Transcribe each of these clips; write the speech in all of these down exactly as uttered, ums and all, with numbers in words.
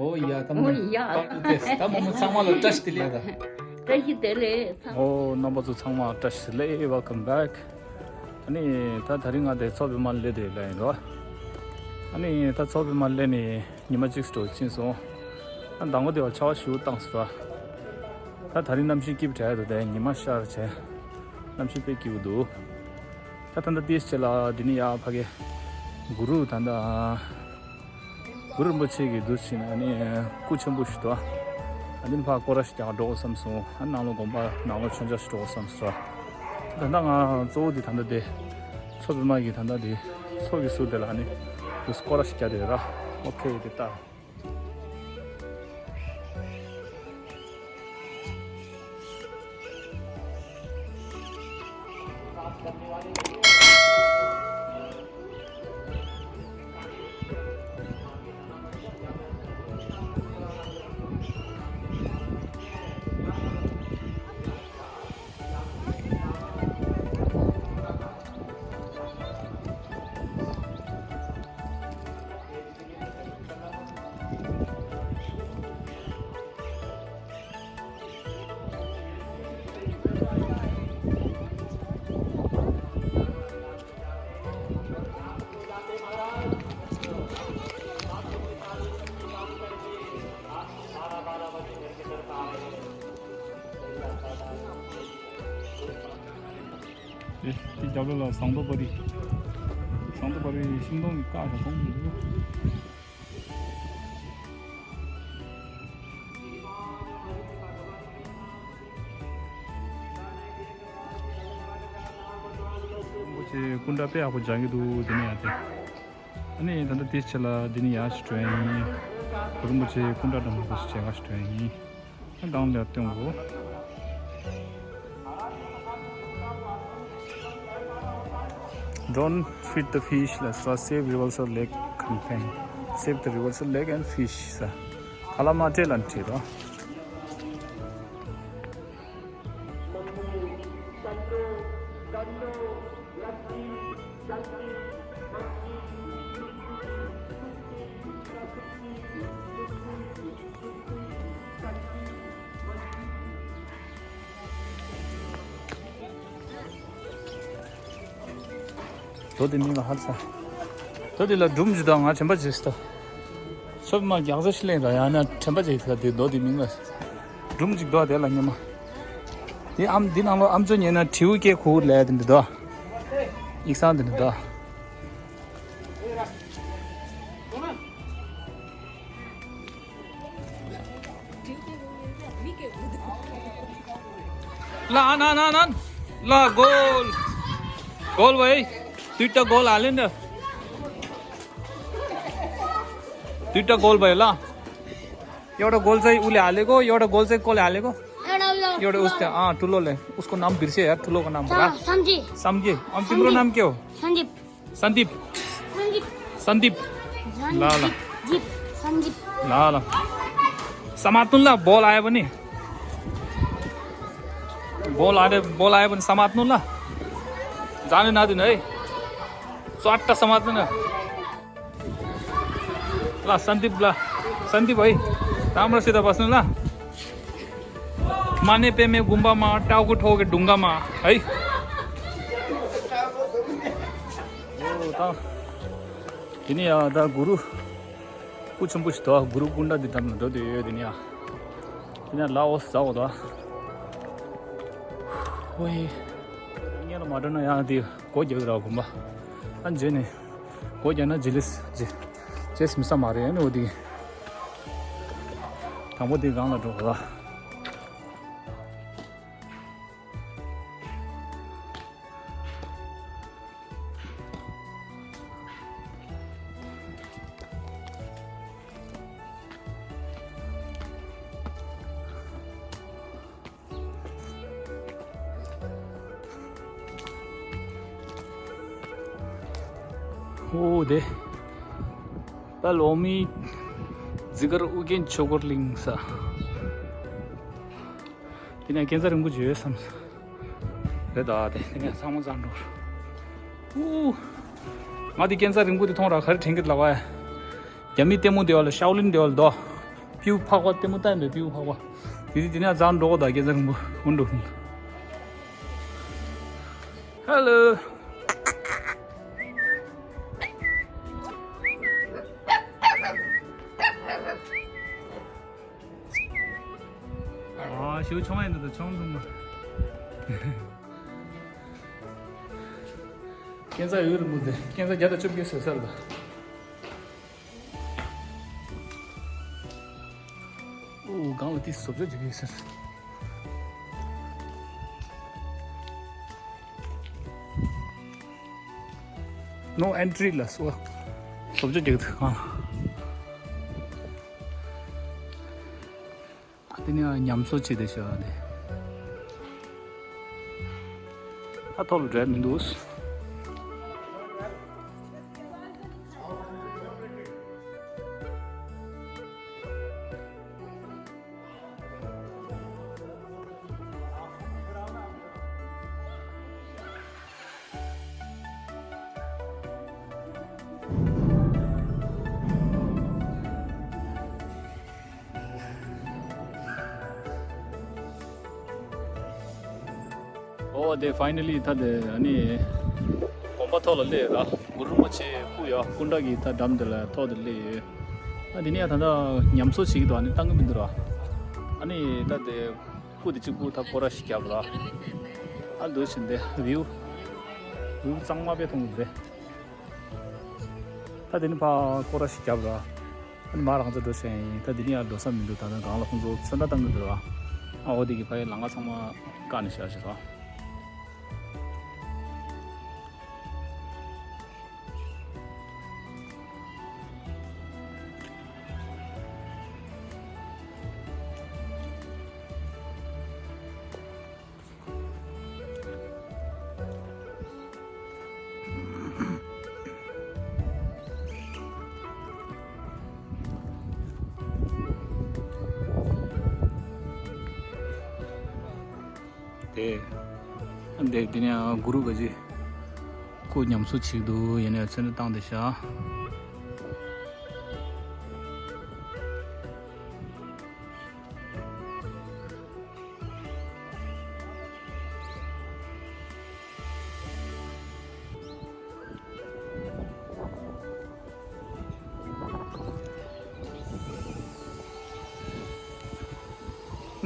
ཨོ་ཡ། ད་མོ། ཨོ་ཡ། ད་མོ་མོ་ཚང་མ་ལ་བཀྲ་ཤིས་བདེ་ལེགས་ད། བཀྲ་ཤིས་བདེ་ལེགས་ཚང་མ། ཨོ་རྣམ་པ་ཚོ་ཚང་མ་བཀྲ་ཤིས་བདེ་ལེགས། Welcome back. ཨ་ནི་ད་དེ་རིང་ང་དེ་མཚོ་པདྨ་སླེབས་དེ་ལ་ཡིན་རོ། ཨ་ནི་ད་མཚོ་པདྨ་སླེབས་ནས་ཉི་མ་གཅིག་འགྲོ་ཕྱིན་སོང་། ཨ་མདང་དགོང་དེ་བ་ཆར་པ་ཞེ་པོ་བཏང་སོང་ར། ད་དེ་རིང་གནམ་གཤིས་སྐྱིད་པོ་དྲགས་འདུག་དེ་ཉི་མ་ཤར་བྱས། གནམ་གཤིས་དཔེ་སྐྱིད་པོ་འདུག་ད་ད་ལྟ་ཏིས་ཆེ་ལ་འདི་ནི་ཡ་ཕ་གི་གུ་རུ་ད་ལྟ་གུ་རུ་རིན་པོ་ཆེ་གི་འདུ་ཕྱིན་ཨ་ནི་སྐུ་ཆེན་པོ་ཞིག་འདུག་ཨ་ནི་ཕ་སྐོར་ར་ཞིག་རྒྱག་འགྲོ་དགོས་བསམ་སོང་། ཨ་ནང་ལོ་དགོན་པ་ནང་ལོ་མཆོད་མཇལ་ཞིག་འགྲོ་དགོས་བསམ་སོང་། ད་ལྟ་ང་གཙོ་བོ་འདི་ད་ལྟ་དེ་མཚོ་པདྨ་གི་ད་ལྟ་དེ་མཚོ་གི་ཟུར་དེ་ལ་ཨ་ནི་སྐོར་ར་ཞིག་རྒྱག་དེ་ར། ཨོ་ཁེ། དེ་ལྟ། ཨེ། དེ་རྒྱབ་ལོགས་ལ་ཟངས་མདོག་དཔལ་རི། ཟངས་མདོག་དཔལ་རི་ཤིང་སྡོང་གི་ཀ་ཞིག་མཐོང་གི་འདུག་རིན་པོ་ཆེ་སྐུ་འདྲ་དཔེ་ཡག་པོ་སྦྱང་གི་འདུག་དེ་ནས་ཡ་དེ། ཨ་ནི་ད་ལྟ་དེའི་ཕྱི་ལ་འདི་ནི་ཡར་ཞིག་འགྲོ་ཡ་ཡིན། གུ་རུ་རིན་པོ་ཆེ་སྐུ་འདྲ་འདྲ་མང་པོ་ཞིག་མཇལ་ཁ་ཞིག་འགྲོ་ཡ་ཡིན། ཨ་སྒང་ལ་སྟོན་གོ། Don't feed the fish ལ་ས། Save Reversal Lake content. Save the Reversal Lake and fish ས། ཁ་ལ་མ་སྤྲད་ལ་བྲིས་རོ། རྡོ་དེ་མིང་ལ་ཧར་ས། རྡོ་དེ་ལ་སྒྲུང་ཅིག་དང་ང་དྲན་པ་བརྗེད་སོང་། སོབ་མ་རྒྱག་ས་ཤི་ལེན་ར་ཡང་ན་དྲན་པ་བརྗེད་ཐལ། དེ་རྡོ་དེ་མིང་ལ་སྒྲུང་ཅིག་འདུག་དེ་ལ་ཉི་མ། དེ་ཨམ་དེ་ནང་ལོ་ཨམ་ཅོག་ཉན་ན་དྲེའུ་སྐད་ཁུག་ལས་དེ་འདི་འདུག་ཡིག་ཚང་དེ་འདི་འདུག ला, आना, आना, आना। ला, गोल। गोल भाई। दुईटा गोल हाले नि त। दुईटा गोल भयो ल। एउटा गोल चाहिँ उसले हालेको, एउटा गोल चाहिँ कसले हालेको? एउटा उसले, अँ, ठुलोले। उसको नाम बिर्सेँ यार, ठुलोको नाम। सम्झेँ। सम्झेँ। अनि तिम्रो नाम के हो? सन्दीप। सन्दीप। सन्दीप। सन्दीप। ल, ल। जिप। सन्दीप। ल, ल। समात्नु ल, बल आयो भने। बल आयो, बल आयो भने समात्नु ल। जानु नदिनु है। चट्ट समात्नु न। ल सन्दीप, ल सन्दीप है, राम्रोसित बस्नु ल। माने पेमे गुम्बामा टाउको ठोके ढुङ्गामा है। ओ, त दिने, अ, द गुरु कुछ पुछ त गुरु कुण्ड दि तम दो दे दिने, अ, दिने लाओस जाओ द। ओए, ཉལ་མ་འགྲོ་ན་ཡང་དེ་སྒོ་རྒྱག་ར་དགོན་པ། ཨ་རྗེས་ནས་སྒོ་རྒྱག་ན་རྗེས་ལས་རྗེས་རྗེས་མི་ས་མ་རེད། ཨ་ནི་འོ་དེ་དང་པོ་དེ་སྒང་ལ་འགྲོ་དགོས་ལ། ཨོ་དེ། ད་ལོ་མི་ཟི་གར་ཨུ་རྒྱན་ཆོས་འཁོར་གླིང་ས། དེ་ནས་རྒྱལ་ཚ་རིན་པོ་ཆེ་ཡོད་བསམ་ས། རེད་ད་དེ། དེ་ནས་ཚང་མ་ཚང་འགྲོ། ཨུ། ང་དེ་རྒྱལ་ཚ་རིན་པོ་ཆེ་མཐོང་ར་ག་རེ་དྲན་གི་ལབ་པ། རྒྱ་མི་ལྟད་མོ་དེ་བ་ལ་ཤའོ་ལིན་དེ་བ་ལ་དོ། པིའུ་ཕག་པ་ལྟད་མོ་ལྟ་ཡིན་པའི་པིའུ་ཕག་པ། དེ་དེ་དེ་ནས་རྫ་འགྲོ་གོ་ད་སྐས་འཛེག་རིང་པོ་འོན་འགྲོ། Hello། ཨ་ཞུ་ཆུང་ཡིན་འདུག་ད་ཆུང་འདུག་མ། སྐས་འཛེག་ཡོད་རེད་མོ་དེ་སྐས་འཛེག་བརྒྱ་དང་བཅོ་བརྒྱད་ཟེར་ས་རེད་ད། ཨོ་སྒང་ལ་ཏིས་བཟོ་བཅོས་བྱེད་ཀྱི་ཟེར། No entry ལ་སོ། བཟོ་བཅོས་བྱེད་ཀྱི་འདུག་ཨ། ཨ་དེ་ནས་ཉམས་གསོ་བྱེད་བསྡད་ཤག་དེ། ཨ་ཐོག་ལ་འགྲོ་ཡ་མི་འདུག་ཨོ་དེ་finally ད་དེ་ཨ་ནི་དགོན་པ་ཐོག་ལ་སླེབས་ཡོད་ར། གུ་རུ་རིན་པོ་ཆེ་སྐུ་ཡོད་སྐུ་འདྲ་གི་ད་འགྲམ་དེ་ལ་ཐོག་དེ་སླེབས་ཡོད། ཨ་དེ་ནས་ཡང་ད་ལྟ་ཉམས་གསོ་བྱེད་ཀྱི་འདུག་ཨ་ནི་བཏང་གི་མི་འདུག་ར། ཨ་ནི་ད་དེ་སྐུ་དེ་གཅིག་པུ་ད་སྐོར་ར་ཞིག་བརྒྱབ་ར། ཨ་འདུག་བཞིན་དེ་view view གཙང་མ་དཔེ་མཐོང་གི་འདུག་ད་དེ་ནི་ཕ་སྐོར་ར་ཞིག་བརྒྱབ་ར། ཨ་ནི་མ་རང་ཚོ་འགྲོ་བཞིན་ཡིན། ད་དེ་ནི་ཡང་འགྲོ་ས་མི་འདུག་ད་ནི་གང་ལ་ཁོང་ཚོ་ཚོན་ཁྲ་བཏང་གི་འདུག་ར། ཨ་འོ་དེ་གི་ཕ་ཡི་ལམ་ཁ་ཚང་མ་བཀག་ནས་བཞག་ཞིག་ར། དེ། འདི་འདི་ནས་གུ་རུ་ག་ཅི། སྐུ་ཉམས་གསོ་བྱེད་འདུག་ཡིན་ནའི་ཚོན་ཁྲ་བཏང་བསྡད་ཤག་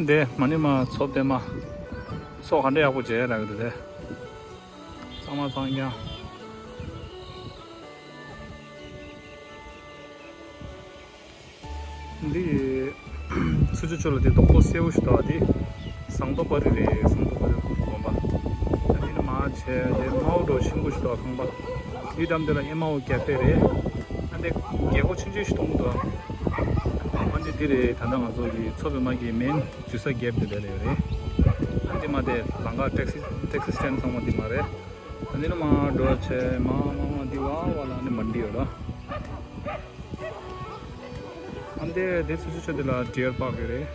འདི་མ་ཎི་མ་མཚོ་པདྨ། མཚོ་ག་འདྲ་ཡག་པོ་མཇལ་རག་གི་འདུག་དེ། གཙང་མ་གཙང་རྐྱང་། འདི་ཚུར་ཕྱོགས་ལ་དེ་རྡོག་པོ་སེར་པོ་ཞིག་འདུག་པ་དེ་ཟངས་མདོག་དཔལ་རི་རེད། ཟངས་མདོག་དཔལ་རི་དགོན་པ། ད་འདི་ནས་མར་བྱས་དེ་དམར་པོ་འདྲ་པོ་ཆེན་པོ་ཞིག་འདུག་པ་ཁང་པ། འདི་འགྲམ་དེ་ལ་ཨེ་མའོ་ཀེ་ཧྥེ་རེད། ཨ་འདི་རྒྱལ་སྒོ་ཆུང་ཆུང་ཞིག་གཏོང་གི་འདུག་ཨ་འདི་འདི་རེད། ད་ལྟ་ང་ཚོ་གི་མཚོ་པདྨ་གི་མེན་འཇུ་ས་གེབ་དེ་དེ་ལ་ཡོད་རེད། ཨ་འདི་མ་དེ་ལམ་ཁ་ཊེག་སི་ཊེག་སི་སི་ཊེན་ཌི་ཚང་མ་འདི་མ་རེད། ཨ་འདི་ནས་མར་འགྲོ་བྱས་མར་མར་མར་འདི་བ་བ་ལ་ཨ་འདི་མན་ཌི་ཡོད་ར། ཨ་འདི་དེ་ཚུར་ཕྱོགས་དེ་ལ་ཌི་ཡར་པཱག་ཡོད་རེད།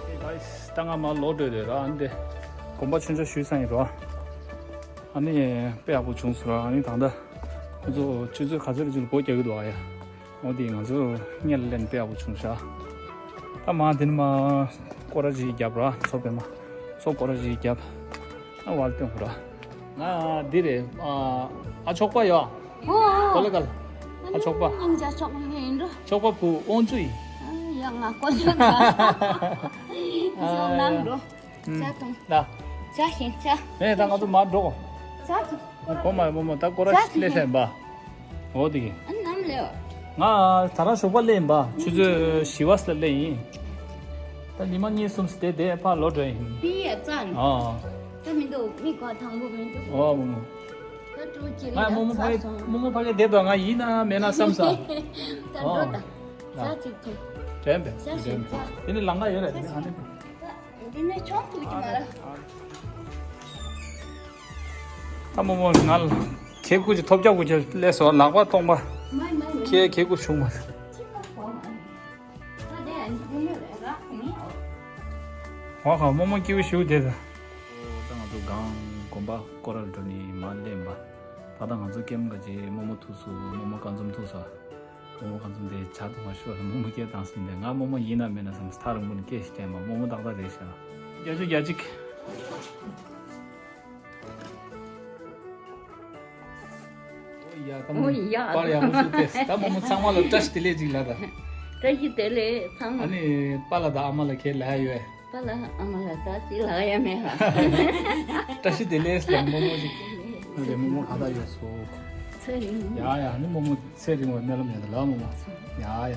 Hey guys, ད་ང་མར་ལོག་འགྲོ་ཡི་ར། ཨ་ནི་དེ་དགོན་པ་ཆུང་ཆུང་ཞུས་ཚར་ཡིན་ར། ཨ་ནི་དཔེ་ཡག་པོ་བྱུང་སོང་ར། ཨ་ནི་ད་ལྟ་ཁོ་ཚོ་ཆུ་ཚོད་ག་ཚོད་རེ་ཅིག་ལ་སྒོ་རྒྱག་གི་འདུག་ཨ་ཡ། འོ་དེ་ང་ཚོ་སྔོན་ལ་ལེན་དཔེ་ཡག་པོ་བྱུང་ཤག་ད་མར་དེ་ནས་མར་སྐོར་ར་ཅིག་བརྒྱབ་ར། མཚོ་པདྨ་མཚོ་སྐོར་ར་ཅིག་བརྒྱབ། ཨ་བར་སྟོན་ཁོ་ར། ང་འདི་རེད། ཨ་ཨ་ཆོག་པ་ཡོད། ཨོ། གོ་ལ་གལ། ཨ་ཆོག་པ། ཨང་ཅག་ཆོག་པ་ཡིན་འགྲོ། ཆོག་པ་བུ་དབང་ཚུ་ཡིན། ཡ་ང་གོ་ལ་གལ། ཟོག་ནམ་འགྲོ། ཅག་དང་། ད། ཅག་ཤིང་ཅག་ནས་ད་ང་ཚོ་མར་འགྲོ། ཅག་གི། གོ་མ་མོ་མོ་ད་སྐོར་ར་ཅག་ལས་ཤན་པ། འོ་དེ་གི། ཨ་ནམ་ལེའོ། ང་ད་ར་ཞོགས་པ་ལེན་པ་ཆུ་ཚོད་བཞི་བ་སླེབས་ལེ་ཡིན། ད་ཉི་མ་གཉིས་གསུམ་དེ་དེ་ཕར་ལོག་འགྲོ་ཡིན། པི་ཡ་ཙན། ཨ། ད་མི་འདུག་མི་ག་དང་པོ་མི་འདུག་ཨོ་མོ་མོ། ད་ཀྲུའུ་ཅི་ང་རི་མོ་མོ་ཕ་ལེ་མོ་མོ་ཕ་ལེ་བསྡད་དོ། ང་ཡིན་ན་མེད་ན་བསམ་ས། ད་འགྲོ་ད། ཨོ། ཟ་ཅིག་ཐུབ། དྲན་པས། ཟ་ཞིག་ཟ། དེ་ནི་ལང་ཀ་ཡོད་རེད། དེ་ནི་ཧ་ནི། འདི་ནི་ཆུང་ཐུབ་ཀྱི་མ་རེད། ད་མོ་མོ་ང་ལ་ཁེབས་ཀུ་ཅི་ཐོབ་རྒྱག་ཀུ་ཅི་སླེབས་སོང་། ལག་པ་སྟོང་པ། ཁྱེད་ཁྱེད་ཀུ་བྱུང་མ། ཨོ་ཁ་རྨོ་མོ་སྐྱིད་པོ་ཞིག་དེ་ད། ད་ང་ཚོ་གང་དགོན་པ་སྐོར་ར་འགྲོ་ནི་མ་སླེབས་པ། ད་ལྟ་ང་ཚོ་ཀེམ་ག་ཅེ་རྨོ་མོ་ཐུག་སོང་། རྨོ་མོ་ཀ་འཛོམས་ཐུག་སོང་། རྨོ་མོ་ཀ་འཛོམས་དེ་ཇ་འཐུང་བ་ཤོག་ལ་རྨོ་མོ་སྐད་བཏང་སོང་། དེ་ང་རྨོ་མོ་ཡིན་ན་མེད་ན་བསམ་སོང་། ཐག་རིང་པོ་ནས་སྐད་ཞིག་བསྟན་པ། རྨོ་མོ་ཏག་ཏག་རེད་ཤག་རྒྱ་ཆུ་རྒྱ་ཅིག་ཨོ་ཡ། ཨོ་ཡ། པར་ཡག་པོ་ཞིག་བལྟས། ད་རྨོ་མོ་ཚང་མ་ལ་བཀྲ་ཤིས་བདེ་ལེགས་ཅིག་ལབ་ད། བཀྲ་ཤིས་བདེ་ལེགས་ཚང་མ། ཨ་ནི་པཱ་ལགས་དང་ཨ་མ་ལགས་ཁྱེད་ལ་ཡོད། པཱ་ལགས་ཨ་མ་ལགས་ད་ཅི་ལབ་ཡ་མེད་ལ། བཀྲ་ཤིས་བདེ་ལེགས་ལབ། རྨོ་མོ་ཅིག་ཨ་ནི་རྨོ་མོ་ག་ད་ཡོད་སོ། ཚེ་རིང་། ཡ་ཡ། ཨ་ནི་རྨོ་མོ་ཚེ་རིང་བའི་སྨོན་ལམ་ཡོད་ད་ལ་རྨོ་མོ། ཡ་ཡ།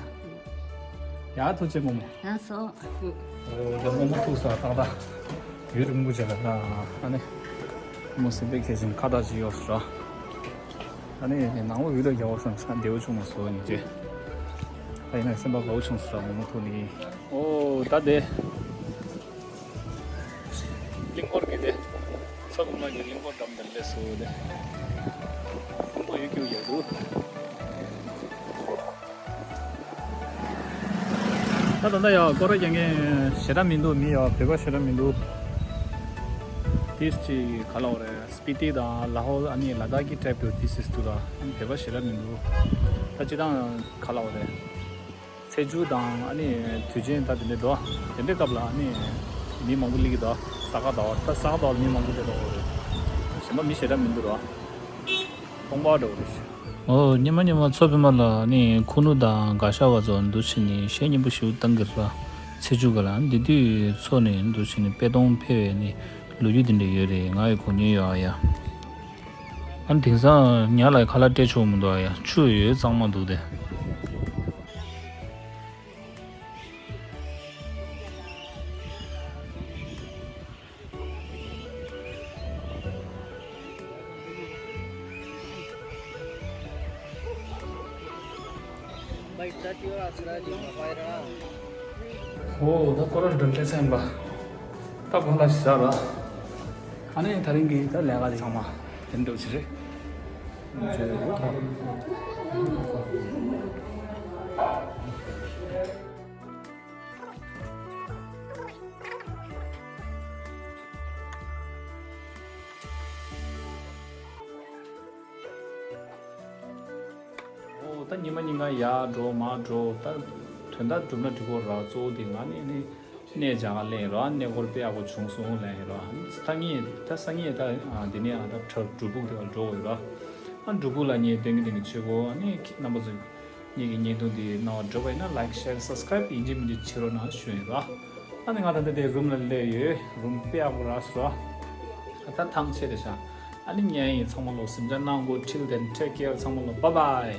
ཡ་ཐུགས་རྗེ་ཆེ་རྨོ་མོ། ལགས་སོ། ཨོ་ད་རྨོ་མོ་ཐུག་སོང་ཏག་ཏག་ཡུན་རིང་པོ་བྱས་ལ་ད། ཨ་ནི་རྨོ་མོ་སེམས་པའི་ཁྱད་ཅན་ཁ་བཏགས་ཅིག་ཡོད་སོང་། ཨ་ནི་ནང་ལོགས་ཡུལ་ལ་རྒྱལ་བ་སོང་ས་བདེ་བོ་བྱུང་མ་སོང་ཉིན་རྗེ། ད་ཡིན་ན་སེམས་པ་དགའ་བོ་བྱུང་སོང་རྨོ་མོ་ཐུག་ནི། ཨོ་ད་དེ། གླིང་སྐོར་གྱི་དེ། མཚོ་བོད་མ་གི་གླིང་སྐོར་འགྲམ་དེར་སླེབས་སོང་དེ། ཁོང་པོ་ཡུལ་སྐྱོ་ཡག་འདུག་ད་ད་ལྟ་ཡ་སྐོར་ར་རྒྱག་མཁན་ཞེ་དྲག་མི་འདུག་མི་ཡ་བོད་པ་ཞེ་དྲག་མི་འདུག་དེས་ཅིག་ག་ལ་འོ་རེད། སྤི་ཏི་དང་ལ་ཧོལ་ཨ་ནི་ལ་དྭགས་ཀྱི་ཊའིབ་ཏུ་དེ་སིས་ཏུ་ར། བོད་པ་ཞེ་དྲག་མི་འདུག་ད་སྤྱིར་བཏང་ག་ལ་འོ་རེད། ཚེས་བཅུ་དང་ཨ་ནི་དུས་ཆེན་ད་དེ་འདྲའི་འདུག་དེ་འདྲའི་སྐབས་ལ་ཨ་ནི་མི་མང་པོ་སླེབས་ཀྱི་འདུག་ས་ག་ཟླ་བ། ད་ས་ག་ཟླ་བ་ལ་མི་མང་པོ་སླེབས་འདུག་གཞན་པ་མི་ཞེ་དྲག་མི་འདུག་ར། སྟོང་པ་འདྲ་བོ་རེད། ཨོ་ཉི་མ་ཉི་མ་མཚོ་བོད་མ་ལ་ནི་ཁུ་ནུ་དང་ག་ཤ་བ་ཚོ་འདུ་བྱས་ནས་གཞས་སྙན་པོ་ཞིག་བཏང་གི་ར། ཚེས་བཅུ་ག་ལ་འདི་དུས་མཚོ་ནས་འདུ་བྱས་ནས་པད་སྡོང་འཕེལ་བའི་ནི་ལོ་རྒྱུས་དེ་འདྲ་ཡོད་རེད། ང་ཡི་གོ་མྱོང་ཡོད་ཨ་ཡ། ཨ་ནི་དེང་སང་ཉ་ལ་ཁ་ལག་སྤྲད་ཆོག་མི་འདུག་ཨ་ཡ། ཆུ་ཡོད་གཙང་མ་འདུག་སྟེ། ཨོ་ད་སྐོར་ར་འགྲོ་སླེབས་ཚར་ཡིན་པ། ད་གོ་ལ་ཞིག་ཟ་ར། ཨ་ནི་ད་རིང་གི་ད་ལས་ཀ་དེ་ཚང་མ་དེ་འདྲ་ཅིག་རེད། ཨོ་ད་ཉི་མ་གཉིས་ཀ་ཡར་འགྲོ་མར་འགྲོ། ད་དོན་དག་སྒྲུབ་ན་འགྲིག་གོ་ར། གཙོ་བོ་དེ་ང་ནི་ནི་གནས་མཇལ་ཁ་སླེབས་ཡིན་ར། གནས་སྐོར་དཔེ་ཡག་པོ་བྱུང་སོང་ལབ་ཡིན་ར། ད་ངས་ད་སང་ཉིན་ད་འདི་ནས་ཨ་ད་སྒྲུབ་ཕུག་དེ་བར་འགྲོ་དགོས་ར། ཨ་སྒྲུབ་ཕུག་ལ་ངས་སྟོན་གི་སྟོན་གི་བྱེད་གོ། ཨ་ནི་རྣམ་པ་ཚོ་ངེད་ཀྱི་བརྙན་ཐུང་འདི་རྣ་བར་འགྲོ་བ་ཡིན་ན་ལའིཀ་ཤེར་སབ་སི་ཀ་རའིབ་ཡིན་གཅིག་མིན་གཅིག་བྱེད་རོགས་གནང་ཞུ་ཡིན་ར། ཨ་ནི་ང་ད་ལྟ་དེ་རུམ་ལ་སླེབས་ཡོད། རུམ་དཔེ་ཡག་པོ་རག་སོང་ར། ད་ཐང་ཆད་དེ་ཤག་ཨ་ནི་ཉན་ཡིན་ཚང་མ་ལོ་གཟིམ་འཇག་གནང་གོ། Till then, take care. ཚང་མ་ལོ་bye bye.